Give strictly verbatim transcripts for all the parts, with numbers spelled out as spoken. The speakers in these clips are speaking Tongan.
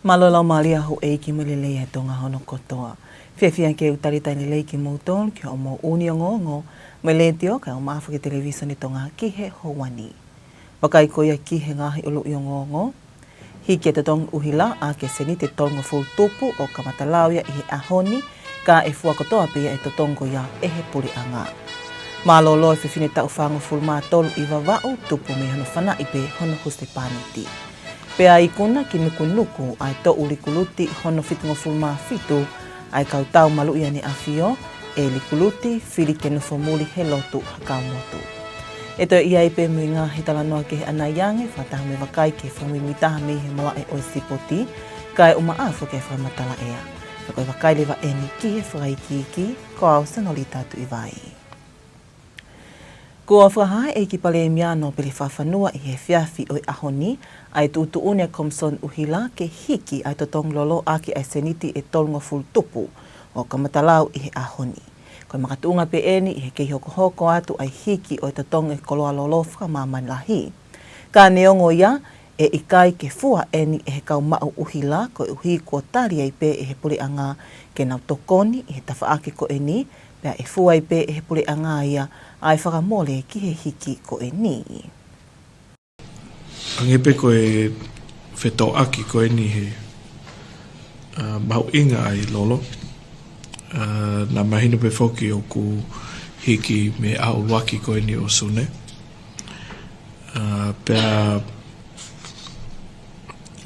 Mālō e laumālie ʻa houʻeiki mo e lelei ʻa e Tonga hono kotoa. Fiefia ke u talitali lelei kimoutolu ki hoʻomou ʻū ongoongo mei he Letiō kae ʻumaʻā foki e Televisone Tonga ki he houa ni. Vakai ko ia ki he ngaahi ʻuluʻi ongoongo. Hiki e totongi ʻuhila ʻaki e sēniti ʻe tolungofulu tupu ʻo kamata lau ia ʻi he ʻaho ni, ka ʻe fua kotoa pē ia e totongi ko ia ʻe he puleʻanga. Mālōlō e fefine taʻu fāngofulu mā tolu ʻi Vavaʻu, tupu mei hono fanaʻi pē hono husepāniti. Pea ikuna ki Nukunuku ʻa e toʻu likuluti hono fitungofulu mā fitu ʻa e kau tau maluʻi ʻAneʻi ʻAfio, ʻe likuluti fili ke nofo muli he lotu Hakaumotu. ʻE toe ʻi ai pē mo e ngaahi talanoa kehe ʻanai ange, fakataha mo e vakai ki he fakamuimuitaha mei he malaʻe ʻo e sipoti, kae ʻumaʻā foki e fakamatala ʻea. Ka ko e vakai leva eni ki he fakaikiiki, ko au Senolita Tuʻivai. Kuo fakahā ʻe he ʻEiki Palēmia Nōpele Fakafanua ʻi he efiafi ʻo e ʻaho ni ʻa e tuʻutuʻuni ʻa e Komisoni ʻUhila ke hiki ʻa e totongi lolo ʻaki ʻa e sēniti ʻe tolungofulu tupu ʻo kamata lau ʻi he ʻaho ni. Ko e makatuʻunga pē eni ʻi he kei hokohoko atu ʻa e hiki ʻo e totongi ʻo e koloa lolo fakamāmani lahi. Ka neongo ia, ʻe ʻikai ke fua eni ʻe he kau maʻu ʻuhila koeʻuhi kuo tali ai pē ʻe he puleʻanga ke nau tokoni ʻi he tafaʻaki ko eni, pea ʻe fua ai pē ʻe he puleʻanga ia ʻa e fakamole ki he hiki ko eni. Hangē pē ko e fetōʻaki ko eni he, ā, mahuʻinga ʻa e lolo. Ā, naʻe mahino pē foki ʻoku hiki mei he ʻaho ʻuluaki ko eni ʻo Sune. Ā, pea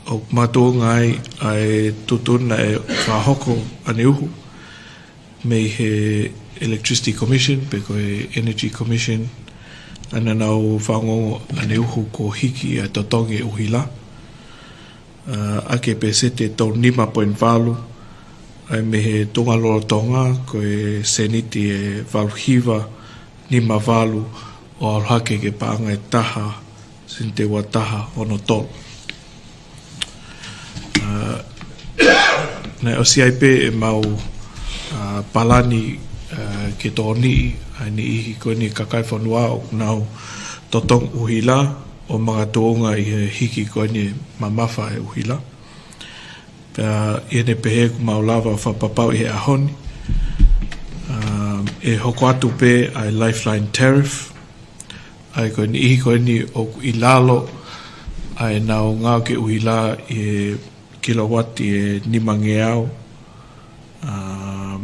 ʻoku makatuʻunga ai ʻa e tuʻutuʻuni naʻe fakahoko ʻaneuhu mei he Electricity Commission, pe ko e Energy Commission, ʻa ia naʻa nau fanongo ʻaneuhu kuo hiki ʻa e totongi ʻuhila, ā, ʻaki e pēseti ʻe tolu nima poini valu, ʻa ia mei he tuʻunga lolotonga ko e sēniti ʻe valu hiva nima valu ʻo ʻalu hake ki he paʻanga ʻe taha, sēniti ʻe ua taha ono tolu. Ā, naʻe ʻosi ʻi ai pē ʻemau, ā, palani, ā, ke tokoniʻi ʻa e niʻihi ko eni kakai e fonua ʻoku nau totongi ʻuhila ʻo makatuʻunga ʻi he hiki ko eni e mamafa e ʻuhila. Pea ʻi heʻene pehē ʻoku mau lava ʻo fakapapauʻi he ʻaho ni, ā, ʻe hoko atu pē ʻa e lifeline tariff, ʻa ia ko e niʻihi ko eni ʻoku ʻi lalo ʻa ʻenau ngāue ki he ʻuhila ʻi he kilowati ʻe nimangeau, ā,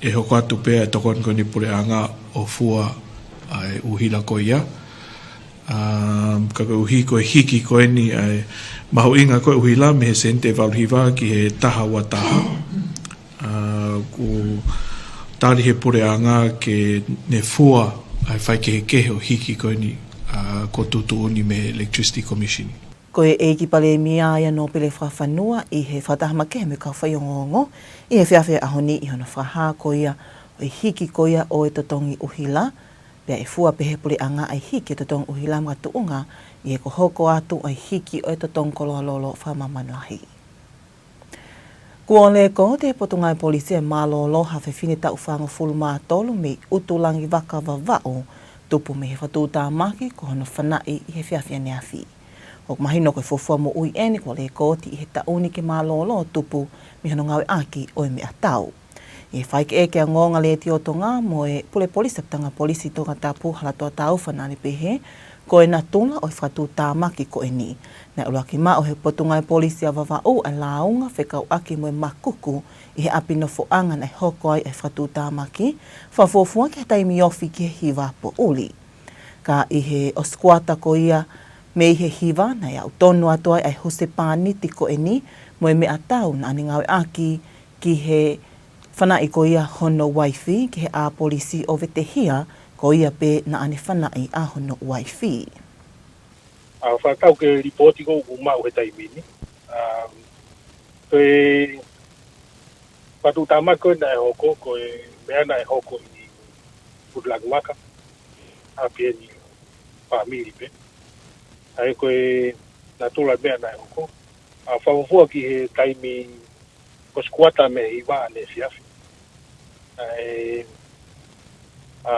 ʻe hoko atu pē ʻa e tokoni ko eni puleʻanga ʻo fua ʻa e ʻuhila ko ia. Ā, ka koeʻuhi ko e hiki ko eni ʻa e mahuʻinga ko e ʻuhila mei he sēniti ʻe valu hiva ki he taha ua taha. Ā, kuo tali he puleʻanga ke ne fua ʻa e faikehekehe ʻo e hiki ko eni, ā, kuo tuʻutuʻuni mei he Electricity Commission. Ko e ʻEiki Palēmia ia Nōpele Fakafanua ʻi he fakataha makehe mo e kau faiongoongo ʻi he efiafi ʻo e ʻaho ni ʻi hono fakahā ko ia ʻo e hiki ko ia ʻo e totongi ʻuhila, pea ʻe fua pē he puleʻanga ʻa e hiki e totongi ʻuhila makatuʻunga ʻi he hokohoko atu ʻa e hiki ʻo e totongi koloa lolo fakamāmani lahi. Kuo lekooti ʻe he Potungāue Polisi ʻa e mālōlō ha fefine taʻu fāngofulu mā tolu mei ʻUtulangivaka, Vavaʻu, tupu mei he fakatuʻutāmaki ko hono fanaʻi ʻi he efiafi ʻaneafi. ʻOku mahino ko e fuofua moʻui eni kuo lekooti ʻi he taʻu ni ke mālōlō tupu mei hono ngāueʻaki ʻo e meʻatau. ʻI he fakaʻekeʻeke ʻa e ongoongo ʻa e Letiō Tonga mo e Pule Polisi ʻa e Potungāue Polisi Tongatapu, Halatoa Taufa, naʻa ne pehē ko e natula ʻo e fakatuʻutāmaki ko eni, naʻe ʻuluaki maʻu ʻe he Potungāue Polisi ʻa Vavaʻu ʻa e lāunga fekauʻaki mo e makuku ʻi he ʻapi nofoʻanga naʻe hoko ai ʻa e fakatuʻutāmaki, fakafuofua ki he taimi ofi ki he hiva poʻuli. Ka ʻi he ʻosi kuata ko ia mei he hiva, naʻe aʻu tonu atu ai ʻa e husepāniti ko eni mo e meʻatau naʻa ne ngāueʻaki ki he fanaʻi ko ia hono uaifi ki he ʻā polisi ʻo vetehia ko ia pē naʻa ne fanaʻi ʻa hono uaifi. ʻA, fakatau ki he lipooti ko ē ʻoku maʻu he taimi ni, ā, ko e fakatuʻutāmaki ko ē naʻe hoko, ko e meʻa naʻe hoko ʻi ʻUtulangivaka, ʻapi eni fāmili pē. ʻA ia ko e natula e meʻa naʻe hoko, ā, fakafuofua ki he taimi ʻosi kuata mei he hiva ʻaneefiafi. ʻA e, ā,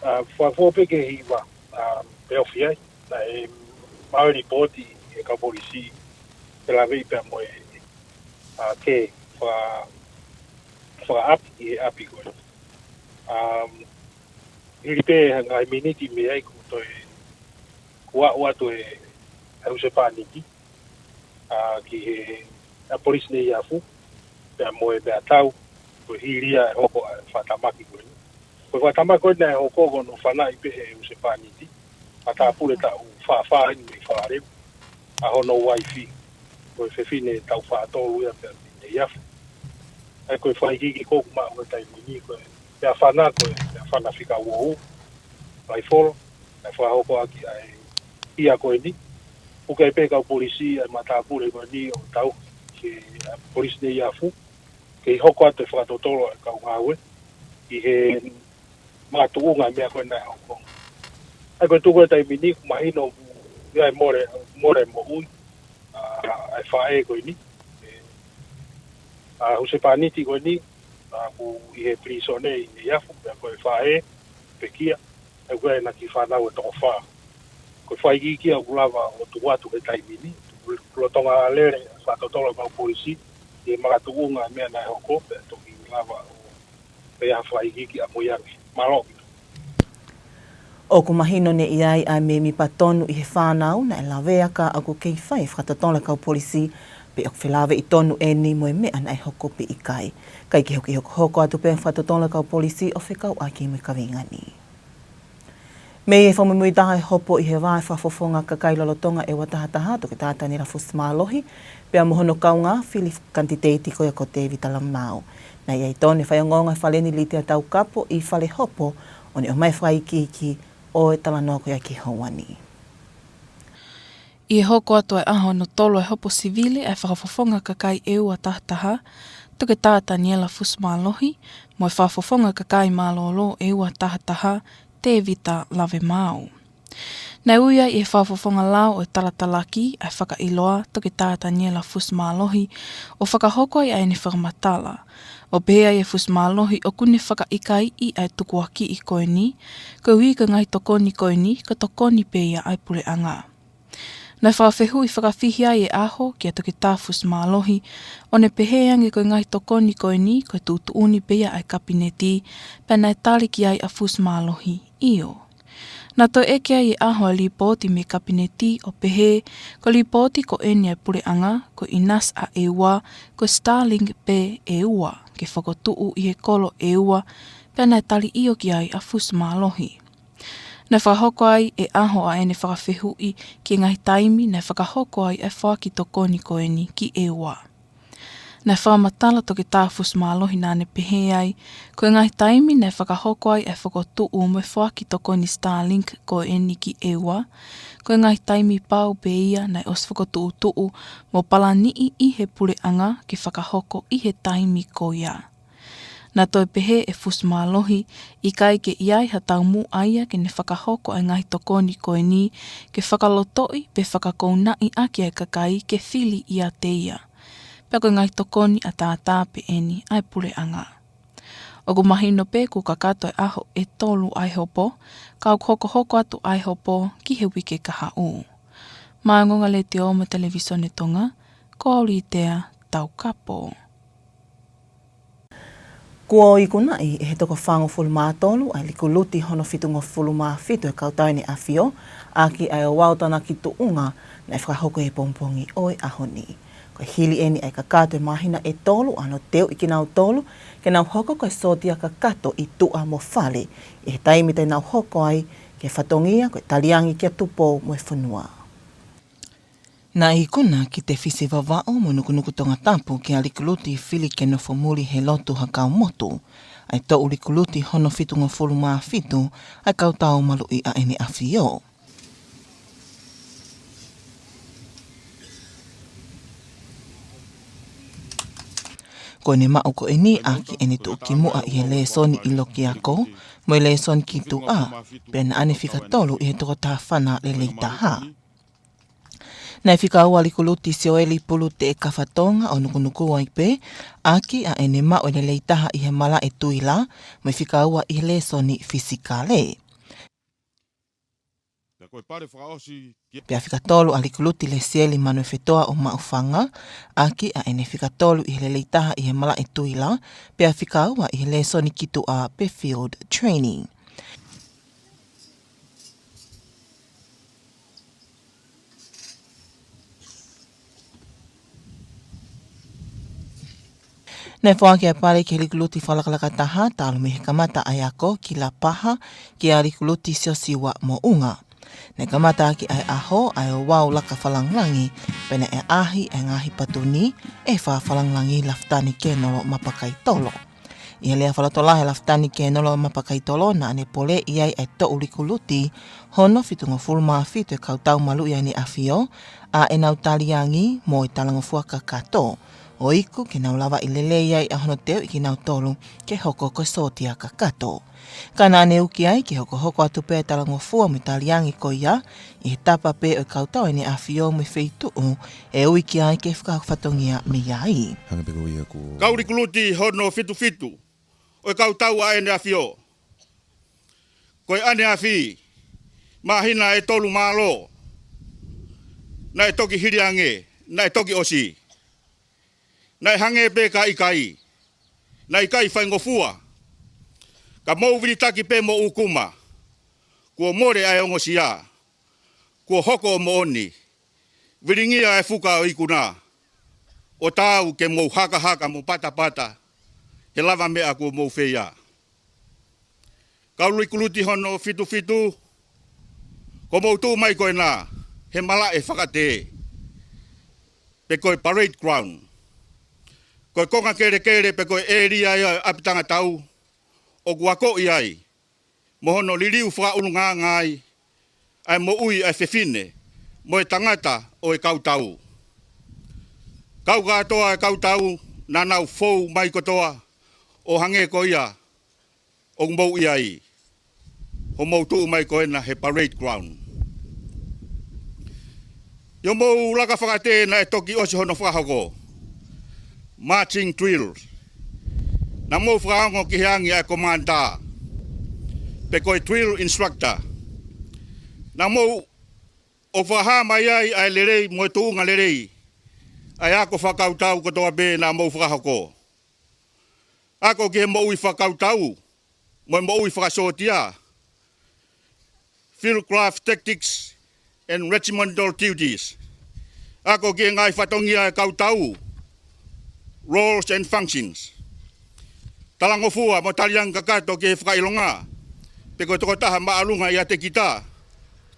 ā, fakafuofua pē ki he hiva, ā, pea ofi ai. Naʻe maʻu e lipooti ʻe he kau polisi ke laveʻi pea mo e, ʻa, kē, faka-, fakaʻapi ʻi he ʻapi ko ē. Um, hili pē ha ngaahi miniti mei ai kuo toe, kuo aʻu atu e, e husepāniti, ʻa, ki he, ʻa, Polisi Neiafu, pea mo e meʻatau, ko e hili ia e hoko ʻa e fakatamaki ko eni. Ko e fakatamaki ko eni naʻe hoko ko hono fanaʻi pē ʻe he husepāniti, matāpule taʻu fā fā eni mei Falaleu, ʻa hono uaifi, ko e fefine taʻu fā tolu ia pea mei Neiafu. ʻA ia ko e fakaikiiki ko ē ʻoku maʻu he taimi ni, ko e meʻafana, ko e meʻafana fika ua ua, laifolo, naʻe fakahoko ʻaki ʻa e hia ko eni. Puke ai pē kau polisi ʻa e matāpule ko eni ʻo tauhi ki he, ʻa, Polisi Neiafu, kei hoko atu e fakatotolo ʻa e kau ngāue ʻi he makatuʻunga e meʻa ko ē naʻe hoko. ʻA ia ko e tuʻu ko ē he taimi ni, ʻoku mahino ʻoku ʻi ai e mole, mole moʻui, ʻa, ʻa e faʻē ko eni. ʻE, ʻa, husepāniti ko eni, ʻa, ʻoku ʻi he pilīsone ʻi Neiafu, pea ko e faʻē, pekia, ʻa ia ko ē ʻena kiʻi fānau ʻe toko fā. Ko e fakaikiiki ia ʻoku lava ʻo tuku atu he taimi ni, tuku lolotonga lele e fakatotolo ʻa e kau polisi ʻi he makatuʻunga e meʻa naʻe hoko, pea toki lava ʻo pea fakaikiiki ʻamuiange. Mālō. ʻOku mahino ne ʻi ai ʻa e mēmipa tonu ʻi he fānau naʻe lavea ka ʻoku kei fai e fakatotolo ʻa e kau polisi, pe ʻoku felāveʻi tonu eni mo e meʻa naʻe hoko pe ʻikai. Kae kehe ʻoku hokohoko atu pē e fakatotolo ʻa e kau polisi ʻo fekauʻaki mo e kaveinga ni. Mei he fakamuimuitaha e hopo ʻi he vā e Fakafofonga Kakai Lolotonga ʻEua Taha Taha, Toketā Taniela Fusimālohi, pea mo hono kaungā fili kanititeiti ko ia ko Tēvita Lavemaau. Naʻe ʻi ai tonu e faiongoongo e Fale ni Litia Taukapo ʻi Falehopo, ʻo ne ʻomai e fakaikiiki ʻo e talanoa ko ia ki he houa ni. ʻI he hoko atu e ʻaho hono tolu e hopo sivile ʻa e Fakafofonga Kakai ʻEua Taha Taha, Toketā Taniela Fusimālohi, mo e Fakafofonga Kakai Mālōlō ʻEua Taha Taha, Tēvita Lavemaau. Naʻe ui ai ʻe he Fakafofonga Lao ʻo e Talatalaki ʻa e fakaʻiloa, Toketā Taniela Fusimālohi, ʻo fakahoko ai ʻa ʻene fakamatala. ʻO pehē ai ʻe Fusimālohi ʻoku ne fakaʻikaiʻi ʻa e tukuakiʻi ko eni, koeʻuhi ko e ngaahi tokoni ko eni, ko e tokoni pē ia ʻa e puleʻanga. Naʻe fakafehuʻi fakafihi ai e ʻaho kia Toketā Fusimālohi, ʻo ne pehē ange ko e ngaahi tokoni ko eni, ko e tuʻutuʻuni pē ia ʻa e Kapineti, pea naʻe tali ki ai ʻa Fusimālohi, ʻio. Naʻe toe ʻeke ai e ʻaho e lipooti mei he Kapineti ʻo pehē, ko e lipooti ko eni ʻa e puleʻanga, ko e ʻinasi ʻa ʻEua, ko e Starlink pē ʻEua, ke fokotuʻu ʻi he kolo ʻEua, pea naʻe tali ʻio ki ai ʻa Fusimālohi. Naʻe fakahoko ai e ʻaho ʻa ʻene fakafehuʻi ki he ngaahi taimi naʻe fakahoko ai e foaki tokoni ko eni ki ʻEua. Naʻe fakamatala Toketā Fusimālohi naʻa ne pehē ai, ko e ngaahi taimi naʻe fakahoko ai e fokotuʻu mo e foaki tokoni Starlink ko eni ki ʻEua, ko e ngaahi taimi pau pē ia naʻe ʻosi fokotuʻutuʻu mo palaniʻi ʻe he puleʻanga ke fakahoko ʻi he taimi ko ia. Naʻe toe pehē ʻe Fusimālohi, ʻikai ke ʻi ai ha taumuʻa ia ke ne fakahoko ʻa e ngaahi tokoni ko eni, ke fakalotoʻi pe fakakounaʻi ʻaki ʻa e kakai ke fili ʻiate ia. Pea ko e ngaahi tokoni ʻataʻatā pē eni ʻa e puleʻanga. ʻOku mahino pē kuo kakato e ʻaho ʻe tolu ʻa e hopo, ka ʻoku hokohoko atu ʻa e hopo ki he uike kahaʻu. Maʻa e Ongoongo Letiō mo e Televīsone Tonga, ko Litia Taukapo. Kuo ikunaʻi ʻe he toko fāngofulu mā tolu ʻa e likuluti hono fitungofulu mā fitu ʻo e Kautau ʻEne ʻAfio, ʻaki ʻa e ouau tānaki tuʻunga naʻe fakahoko he pongipongi ʻo e ʻaho ni. Ko e hili eni ʻa e kakato e māhina ʻe tolu ʻa hono teuʻi kinautolu ke nau hoko ko e sōtia kakato ʻi tuʻa mo fale, ʻi he taimi te nau hoko ai ki he fatongia ko e taliangi kia Tupou mo e fonua. Naʻe ikuna ki Tefisi Vavaʻu mo Nukunuku Tongatapu ki he likuluti fili ke nofo muli he lotu hakaʻamu, ʻa e toʻu likuluti hono fitungofulu mā fitu ʻa e Kautau Maluʻi ʻa ʻEne ʻAfio. Ko ʻene maʻu ko eni ʻaki ʻene tuʻukimuʻa ʻi he lēsoni ʻi loki ako, mo e lēsoni ki tuʻa, pea naʻa ne fika tolu ʻi he toko taha fana lelei taha. Naʻe fika ua likuluti Sioeli Pulu Teʻekafatonga ʻo Nukunuku ai pē, ʻaki ʻa ʻene maʻu e lelei taha ʻi he malaʻe tuila, mo e fika ua ʻi he lēsoni fisikale. Ko e pale fakaʻosi ki Pea fika tolu ʻa Likuluti Lesieli Manuefetoa ʻo Maʻufanga, ʻaki ʻa ʻene fika tolu ʻi he lelei taha ʻi he malaʻe tuila, pea fika ua ʻi he lēsoni ki tuʻa pe field training. Naʻe foaki ʻa e pale ki he Likuluti Fakalakalaka Taha, talu mei he kamata ʻa e ako ki Lapaha, kia Likuluti Siosiua Moʻunga. Naʻe kamata ʻaki ʻa e ʻaho ʻa e ouau laka fakalāngilangi, pea naʻe ʻaʻahi ʻa e ngaahi patu ni ʻe he fakafakalāngilangi Lafitani Kenolo Mapakaitolo. ʻI he lea fakalotolahi ʻa Lafitani Kenolo Mapakaitolo, naʻa ne poleʻi ai ʻa e toʻu likuluti hono fitungofulu mā fitu ʻo e Kautau Maluʻi ʻa ʻEne ʻAfio, ʻa ʻenau taliangi mo e talangofua kakato, ʻo iku ke nau lavaʻi lelei ai ʻa hono teuʻi kinautolu ke hoko ko e sōtia kakato. Ka naʻa ne uki ai ke hokohoko atu pē ʻa e talangofua mo e taliangi ko ia ʻi he tapa pē ʻo e Kautau ʻa ʻEne ʻAfio mo e feituʻu ʻe ui ki ai ke fakahoko fatongia mei ai. Hangē pē ko ia kuo Kau likuluti hono fitu fitu ʻo e Kautau ʻa ʻEne ʻAfio. Ko e ʻaneafi, māhina ʻe tolu mālō, naʻe toki hili ange, naʻe toki ʻosi. Naʻe hangē pē ka ʻikai, naʻe ʻikai faingofua. Ka mou vilitaki pē mo ʻūkuma, kuo mole ʻa e ongosia, kuo hoko ʻo moʻoni, vilingia ʻa e fuka ʻo ikuna, ʻo taau ke mou hakahaka mo patapata he lavameʻa kuo mou feia. Kau likuluti hono fitu fitu, ko hoʻomou tuʻu mai ko ena he malaʻe fakatē, pe ko e parade ground. Ko e konga kelekele pe ko e ʻēlia ia ʻo e ʻapitanga tau, ʻoku akoʻi ai mo hono liliu fakaʻulungaanga ai ʻa e moʻui ʻa e fefine mo e tangata ʻo e Kautau. Kau kātoa ʻa e Kautau naʻa nau fou mai kotoa ʻo hangē ko ia ʻoku mou ʻi ai, hoʻomou tuʻu mai ko ena he parade ground. ʻI hoʻomou laka fakatē naʻe toki ʻosi hono fakahoko, marching drill. Naʻa mou fakaongo ki he angi ʻa e commander, pe ko e drill instructor. Naʻa mou ʻo fakahā mai ai ʻa e lelei mo e tuʻunga lelei ʻa e ako fakakautau kotoa pē naʻa mou fakahoko. Ako ki he moʻui fakakautau mo e moʻui fakasōtia, field craft tactics and regimental duties. Ako ki he ngaahi fatongia ʻo e Kautau, roles and functions. Talangofua mo taliangi kakato ki he fakaʻilonga, pe ko e tokotaha māʻolunga ʻiate kita,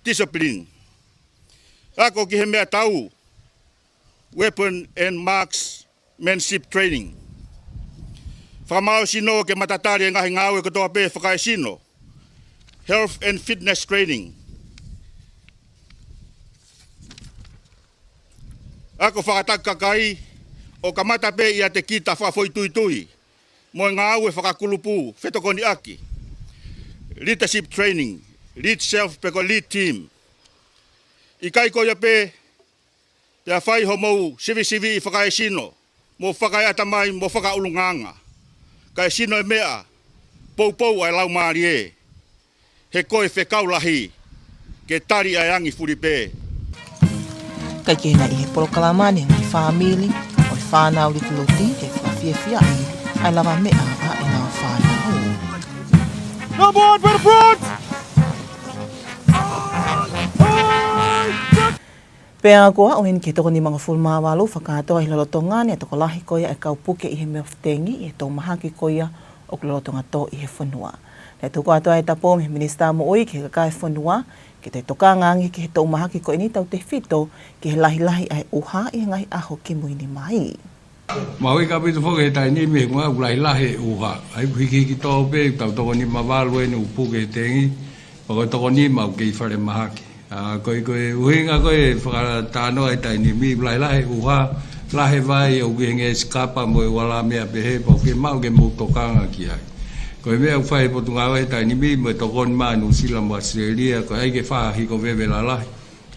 discipline. Ako ki he meʻatau, weapon and marksmanship training. Fakamālohisino ke matatali e ngaahi ngāue kotoa pē fakaesino, health and fitness training. Ako fakataki kakai, ʻo kamata pē ʻiate kita fakafoʻituitui mo e ngāue fakakulupu fetokoniʻaki, leadership training, lead self pe ko e lead team. ʻIkai ko ia pē, pea fai hoʻomou sivisiviʻi fakaesino mo fakaeʻatamai mo fakaʻulungaanga. Kae sino e meʻa, poupou ʻa e laumālie, he ko e fekau lahi ke tali ʻa e angi fulipē. Kae kehe naʻe ʻi he polokalama ni e ngaahi fāmili ʻo e fānau likuluti ke fakafiefiaʻi ʻa e lavameʻa ʻa ʻenau fānau. No board for the front! Pea kuo aʻu eni ki he toko nimangofulu mā valu fakakātoa ʻi he lolotonga ni ʻa e tokolahi ko ia ʻa e kau puke ʻi he meʻa fitengi ʻi he toʻu mahaki ko ia ʻoku lolotonga tō ʻi he fonua. Naʻe tuku atu ʻa e tapu mei he Minisitā Moʻui ki he kakai e fonua ke toe tokanga ange ki he toʻu mahaki ko eni tautefito ki he lahilahi ʻa e ʻuha ʻi he ngaahi ʻaho kimui ni mai. Mahuʻinga ʻaupito foki he taimi ni he ʻoku lahilahi e ʻuha. ʻA ia ʻoku hikihiki tō pē, tau toko nima valu eni ʻoku puke he tengi, pea ko e toko nima ʻoku kei falemahaki. ʻA, ko e, ko e ʻuhinga ko e fakatalanoa he taimi ni, lahilahi e ʻuha, lahi e vai, ʻoku ʻi heni e sikapa mo e uala meʻa pehē, pea ʻoku ke maʻu ke mou tokanga ki ai. Ko e meʻa ʻoku fai he Potungāue he taimi ni, mo e tokoni mai ʻa Nuʻusila mo ʻAositelēlia, ko e ʻai ke fakahiko veve lalahi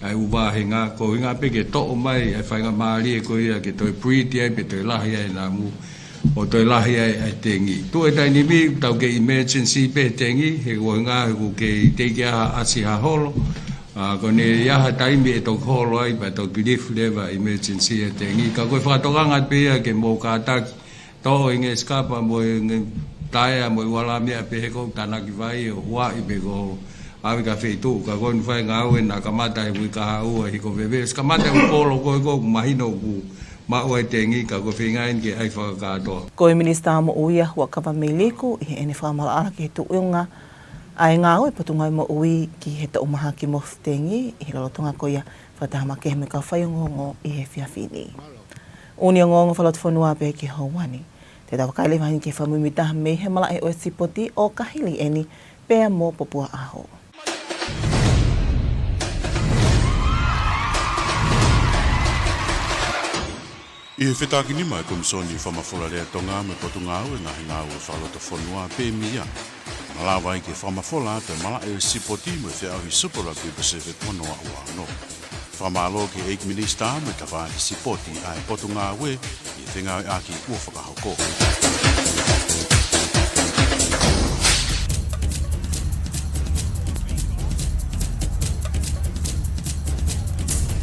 ʻa e ʻū vāhenga, ko e ʻuhinga pē ke toʻo mai ʻa e faingamālie ko ia ke toe breed ai pe toe lahi ai e namu, ʻo toe lahi ai e tengi. Tuʻu he taimi ni, tau kei emergency pē he tengi, he ko e ʻuhinga he ʻoku kei teʻeki ai ha ʻasi ha holo, ʻA, ko ʻene ʻi ai ha taimi ʻe toki holo ai pea toki lift leva emergency e tengi. Ka ko e fakatokanga pē ia ke mou kātaki toʻo e ngaahi sikapa mo e ngaahi taea mo e ua la meʻa pē he ʻoku tānaki vai ʻo huaʻi pē ko ʻave ki ha feituʻu. Ka ko eni fai ngāue naʻe kamata he uike kahaʻu ʻa e hiko veve. Kamata e kolo ko e ʻoku mahino ʻoku maʻu ai e tengi ka ko e feinga eni ke ʻai fakakātoa. Ko e Minisitā Moʻui ʻa Huʻakavameiliku ʻi heʻene fakamaʻalaʻala ki he tuʻunga ʻa e ngāue Potungāue Moʻui ki he toʻu mahaki motu tengi ʻi he lolotonga ko ia fakataha makehe mo e kau faiongoongo ʻi he efiafi ni. ʻUni ongoongo fakalotofonua pē ki he houa ni. Te tau vakai leva heni ki he fakamuimuitaha mei he malaʻe ʻo e sipoti ʻo ka hili eni pea mo Popua ʻAho. ʻI he fetākinima ʻa e Komisoni Fakamafola Lea Tonga mo e Potungāue Ngaahi Ngāue Fakalotofonua pē mei ai, malava ai ke fakamafola atu e malaʻe ʻo e sipoti mo e feʻauhi Super Rugby Pacific ua noa ua ono. Fakamālō ki he ʻEiki Minisitā mo e tafaʻaki sipoti ʻa e Potungāue ʻi he fengāueʻaki kuo fakahoko.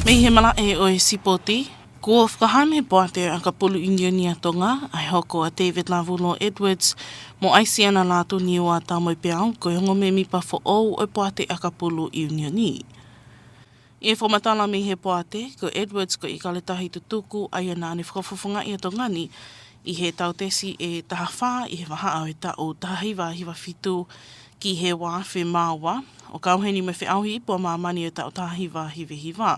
Mei he malaʻe ʻo e sipoti, kuo fakahā mei he Poate ʻAkapulu ʻIunioni ʻa Tonga ʻa e hoko ʻa David Lavulo Edwards mo ʻAisiana Lātūniua Taumoepeau ko e ongo mēmipa foʻou ʻo e Poate ʻAkapulu ʻIunioni. ʻI he fakamatala mei he Poate, ko Edwards ko e ʻIkale Tahi Tutuku ʻa ia naʻa ne fakafofongaʻi ʻa Tonga ni ʻi he tautesi ʻe taha fā ʻi he vahaʻa ʻo e taʻu taha hiva hiva fitu ki he ua afe mā ua, ʻo kau heni mo e feʻauhi ipu ʻa māmani ʻo e taʻu taha hiva hiva hiva.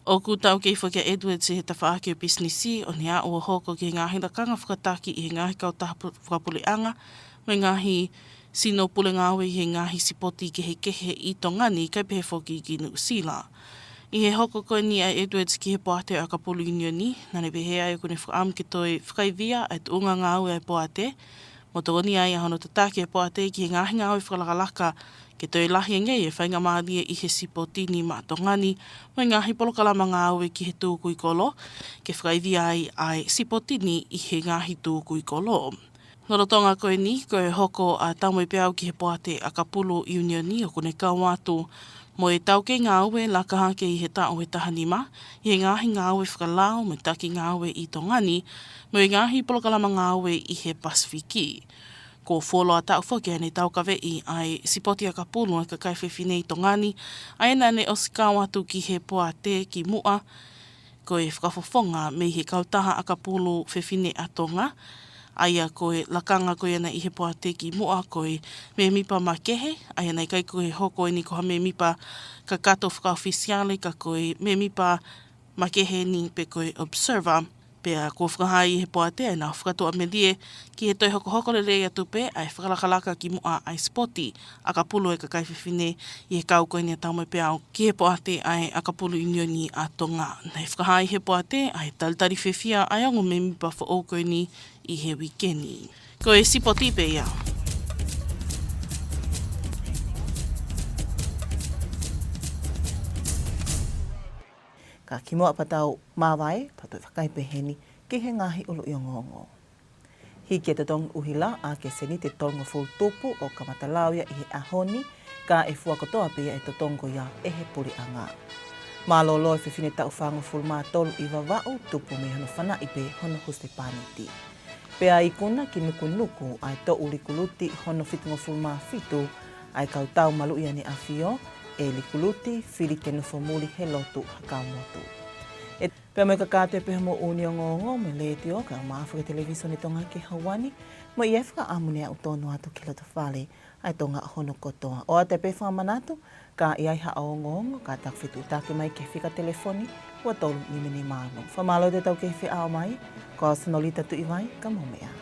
ʻOku taukei foki ʻa Edwards ʻi he tafaʻaki ʻo e pisinisi ʻo ne aʻu ʻo hoko ki he ngaahi lakanga fakataki ʻi he ngaahi kautaha pu-, fakapuleʻanga mo e ngaahi sino pule ngāue ʻi he ngaahi sipoti kehekehe ʻi Tonga ni, kae pehē foki ki Nuʻusila. ʻI he hoko ko eni ʻa Edwards ki he Poate ʻAkapulu ʻIunioni, naʻa ne pehē ai ʻoku ne fakaʻamu ke toe fakaivia ʻa e tuʻunga ngāue ʻa e Poate, mo tokonia ai ʻa hono tataki ʻa e Poate ki he ngaahi ngāue fakalakalaka ke toe lahi ange e faingamālie ʻi he sipoti ni maʻa Tonga ni, mo e ngaahi polokalama ngāue ki he tukui kolo, ke fakaivia ai ʻa e sipoti ni ʻi he ngaahi tukui kolo. Lolotonga ko eni, ko e hoko ʻa Taumoepeau ki he Poate ʻAkapulu ʻIunioni ʻoku ne kau atu mo e taukei ngāue laka hake ʻi he taʻu ʻe taha nima, ʻi he ngaahi ngāue fakalao mo e taki ngāue ʻi Tonga ni, mo e ngaahi polokalama ngāue ʻi he Pasifiki. Kuo fuoloa taʻu foki ʻa ʻene taukaveʻi ʻa e sipoti ʻakapulu ʻa e kakai fefine ʻi Tonga ni, ʻa ia naʻa ne ʻosi kau atu ki he Poate kimuʻa, ko e fakafofonga mei he Kautaha ʻAkapulu Fefine ʻa Tonga, ʻa ia ko e lakanga ko ia naʻe ʻi he Poate kimuʻa ko e mēmipa makehe, ʻa ia naʻe ʻikai ko e hoko eni ko ha mēmipa kakato fakaʻofisiale ka ko e mēmipa makehe eni pe ko e observer. Pea kuo fakahā ʻe he Poate ʻa ʻenau fakatuʻamelie ki he toe hokohoko lelei atu pē ʻa e fakalakalaka kimuʻa ʻa e sipoti ʻakapulu ʻa e kakai fefine ʻi he kau ko eni ʻa Taumoepeau ki he Poate ʻa e ʻAkapulu ʻIunioni ʻa Tonga. Naʻe fakahā ʻe he Poate ʻa e talitali fiefia ʻa e ongo mēmipa foʻou ko eni ʻi he uike ni. Ko e sipoti pē ia. Ka kimuʻa pea tau māvae, tau toe vakai pē heni ki he ngaahi ʻuluʻi ongoongo. Hiki e totongi ʻuhila ʻaki e sēniti ʻe tolungofulu tupu ʻo kamata lau ia ʻi he ʻaho ni, ka ʻe fua kotoa pē ia e totongi ko ia ʻe he puleʻanga. Mālōlō e fefine taʻu fāngofulu mā tolu ʻi Vavaʻu, tupu mei hono fanaʻi pē hono husepāniti. Pea ikuna ki Nukunuku ʻa e toʻu likuluti hono fitungofulu mā fitu ʻa e kau tau maluʻi ʻAneʻafio, ʻe likuluti fili ke nofo muli he lotu hakau motu. ʻE, pea mo e kakato pē hoʻomou ʻuuni ongoongo mei he Letiō, kae ʻumaʻā foki e Televīsone Tonga ki he houa ni, mo e fakaʻamu ne aʻu tonu atu ki loto fale ʻa e Tonga hono kotoa. ʻOatu pē fakamanatu, ka ʻi ai haʻo ongoongo, kātaki fetuʻutaki mai ki he fika telefoni, ua tolu nima nima ono. Fakamālō atu ʻetau kei feʻao mai, ko au Senolita Tuʻivai, ka mou meʻa.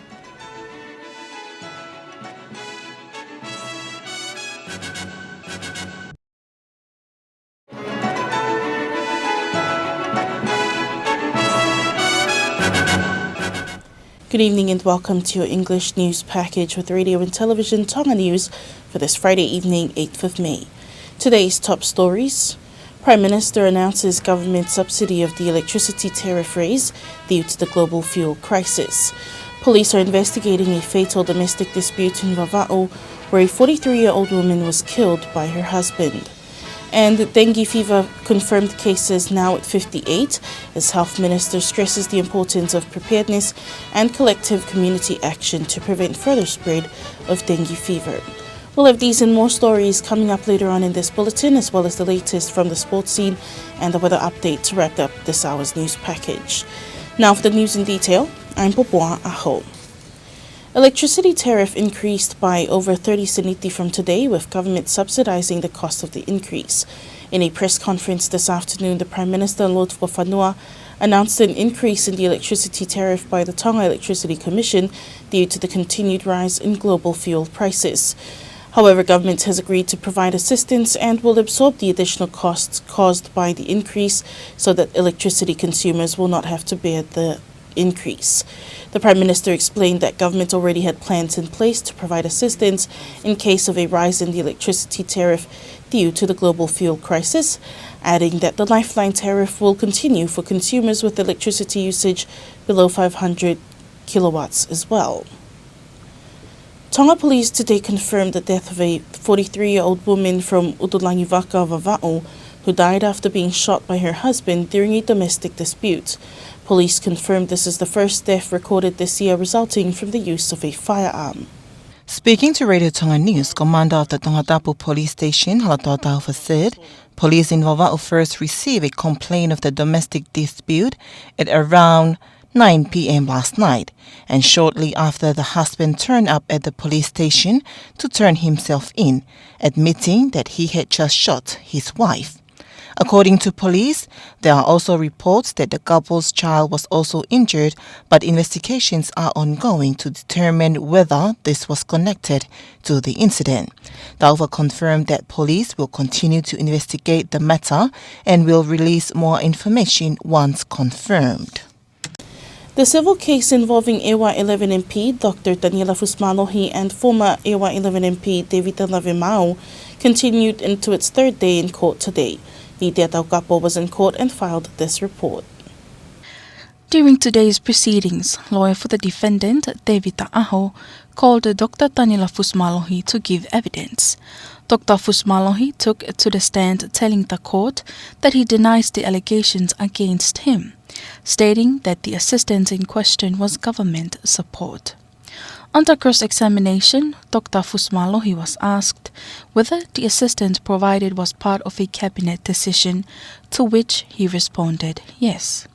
Good evening and welcome to your English news package with Radio and Television Tonga News for this Friday evening, eighth of May. Today's top stories. Prime Minister announces government subsidy of the electricity tariff raise due to the global fuel crisis. Police are investigating a fatal domestic dispute in Vavaʻu, where a forty-three-year-old woman was killed by her husband. And dengue fever confirmed cases now at fifty-eight, as Health Minister stresses the importance of preparedness and collective community action to prevent further spread of dengue fever. We'll have these and more stories coming up later on in this bulletin, as well as the latest from the sports scene and the weather update to wrap up this hour's news package. Now for the news in detail, I'm Popoa Aho. Electricity tariff increased by over thirty seniti from today, with government subsidizing the cost of the increase. In a press conference this afternoon, the Prime Minister, Lord Fakafanua, announced an increase in the electricity tariff by the Tonga Electricity Commission due to the continued rise in global fuel prices. However, government has agreed to provide assistance and will absorb the additional costs caused by the increase so that electricity consumers will not have to bear the increase. The Prime Minister explained that government already had plans in place to provide assistance in case of a rise in the electricity tariff due to the global fuel crisis, adding that the lifeline tariff will continue for consumers with electricity usage below five hundred kilowatts as well. Tonga police today confirmed the death of a forty-three-year-old woman from Utulangi Vaka, Vavaʻu, who died after being shot by her husband during a domestic dispute. Police confirmed this is the first death recorded this year resulting from the use of a firearm. Speaking to Radio Tonga News, Commander of the Tongatapu Police Station, Halatoa Taufa, said police in Vavaʻu first received a complaint of the domestic dispute at around nine p.m. last night, and shortly after, the husband turned up at the police station to turn himself in, admitting that he had just shot his wife. According to police, there are also reports that the couple's child was also injured, but investigations are ongoing to determine whether this was connected to the incident. Taufa confirmed that police will continue to investigate the matter and will release more information once confirmed. The civil case involving ʻEua eleven M P, Doctor Taniela Fusimālohi, and former ʻEua eleven M P, Tevita Lavemaau, continued into its third day in court today. Litea Taukapo was in court and filed this report. During today's proceedings, lawyer for the defendant, Tevita Aho, called Doctor Taniela Fusimālohi to give evidence. Doctor Fusimālohi took to the stand, telling the court that he denies the allegations against him, stating that the assistance in question was government support. Under cross-examination, Doctor Fusimālohi was asked whether the assistance provided was part of a cabinet decision, to which he responded, "Yes."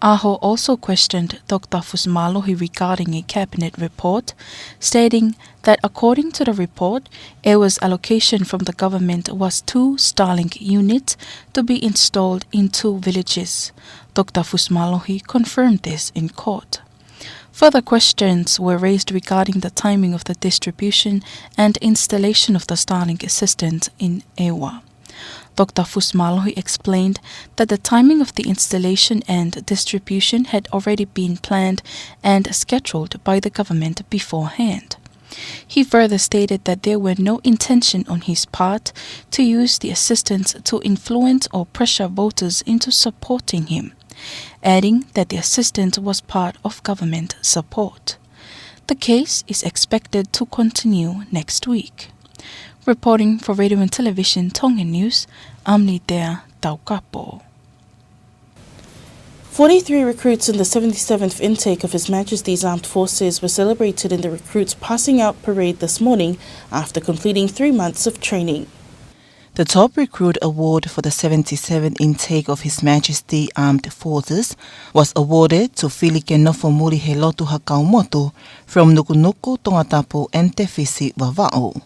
Aho also questioned Doctor Fusimālohi regarding a cabinet report, stating that according to the report, ʻEua's allocation from the government was two Starlink units to be installed in two villages. Doctor Fusimālohi confirmed this in court. Further questions were raised regarding the timing of the distribution and installation of the Starlink assistance in ʻEua. Doctor Fusimālohi explained that the timing of the installation and distribution had already been planned and scheduled by the government beforehand. He further stated that there were no intention on his part to use the assistance to influence or pressure voters into supporting him, adding that the assistance was part of government support. The case is expected to continue next week. Reporting for Radio and Television Tonga News, I'm Litea Taukapo. Forty-three recruits in the seventy-seventh intake of His Majesty's Armed Forces were celebrated in the recruits passing out parade this morning after completing three months of training. The top recruit award for the seventy-seventh intake of His Majesty Armed Forces was awarded to Fili Kenofo Mulihelotu Hakaumotu from Nukunuku, Tongatapu and Tefisi, Vavaʻu.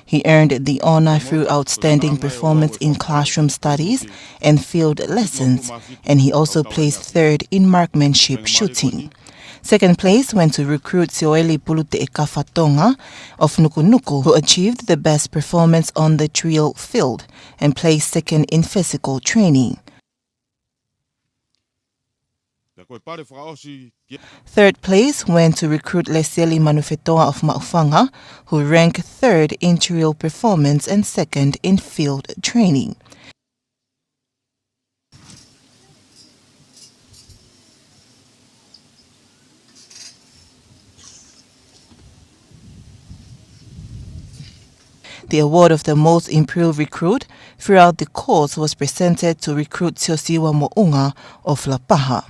He earned the honor through outstanding performance in classroom studies and field lessons, and he also placed third in marksmanship shooting. Second place went to recruit Sioeli Puluteʻekafa Tonga of Nukunuku, who achieved the best performance on the drill field and placed second in physical training. Third place went to recruit Lesieli Manufetoa of Maʻufanga, who ranked third in drill performance and second in field training. The award of the most improved recruit throughout the course was presented to recruit Siosiua Moʻunga of Lapaha.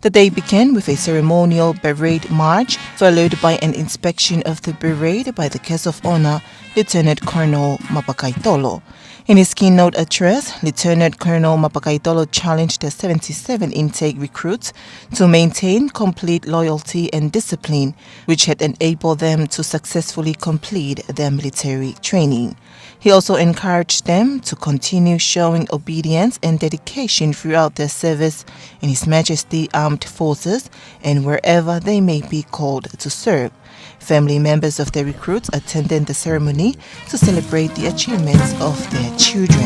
The day began with a ceremonial parade march, followed by an inspection of the parade by the guest of honor, Lieutenant Colonel Mapakaitolo. In his keynote address, Lieutenant Colonel Mapakaitolo challenged the seventy-seven intake recruits to maintain complete loyalty and discipline, which had enabled them to successfully complete their military training. He also encouraged them to continue showing obedience and dedication throughout their service in His Majesty Armed Forces and wherever they may be called to serve. Family members of the recruits attended the ceremony to celebrate the achievements of their children.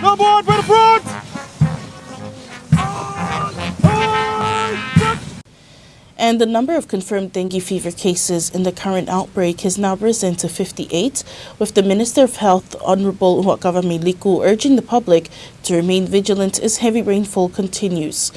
No board for the front! And the number of confirmed dengue fever cases in the current outbreak has now risen to fifty-eight, with the Minister of Health, Honourable Huʻakavameiliku, urging the public to remain vigilant as heavy rainfall continues.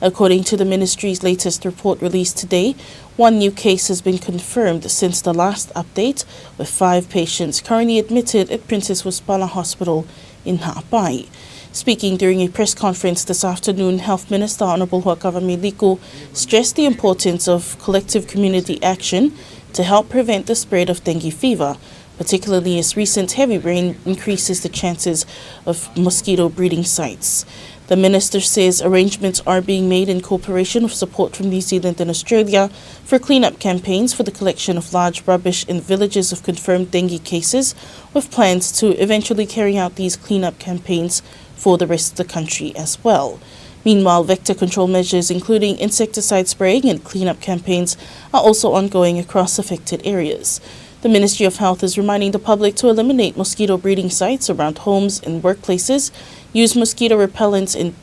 According to the ministry's latest report released today, one new case has been confirmed since the last update, with five patients currently admitted at Princess Westpala Hospital in Haʻapai. Speaking during a press conference this afternoon, Health Minister Honourable Huʻakavameiliku stressed the importance of collective community action to help prevent the spread of dengue fever, particularly as recent heavy rain increases the chances of mosquito breeding sites. The minister says arrangements are being made in cooperation with support from New Zealand and Australia for clean-up campaigns for the collection of large rubbish in villages of confirmed dengue cases, with plans to eventually carry out these clean-up campaigns for the rest of the country as well. Meanwhile, vector control measures, including insecticide spraying and clean-up campaigns, are also ongoing across affected areas. The Ministry of Health is reminding the public to eliminate mosquito breeding sites around homes and workplaces, use mosquito repellents and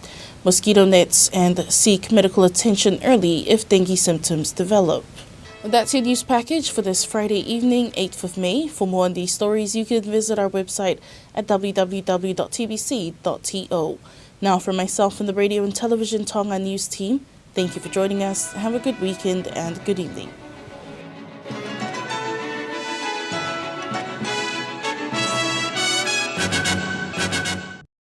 mosquito nets, and seek medical attention early if dengue symptoms develop. That's your news package for this Friday evening, eighth of May. For more on these stories, you can visit our website at w w w dot t b c dot t o. Now, from myself and the Radio and Television Tonga News team, thank you for joining us. Have a good weekend and good evening.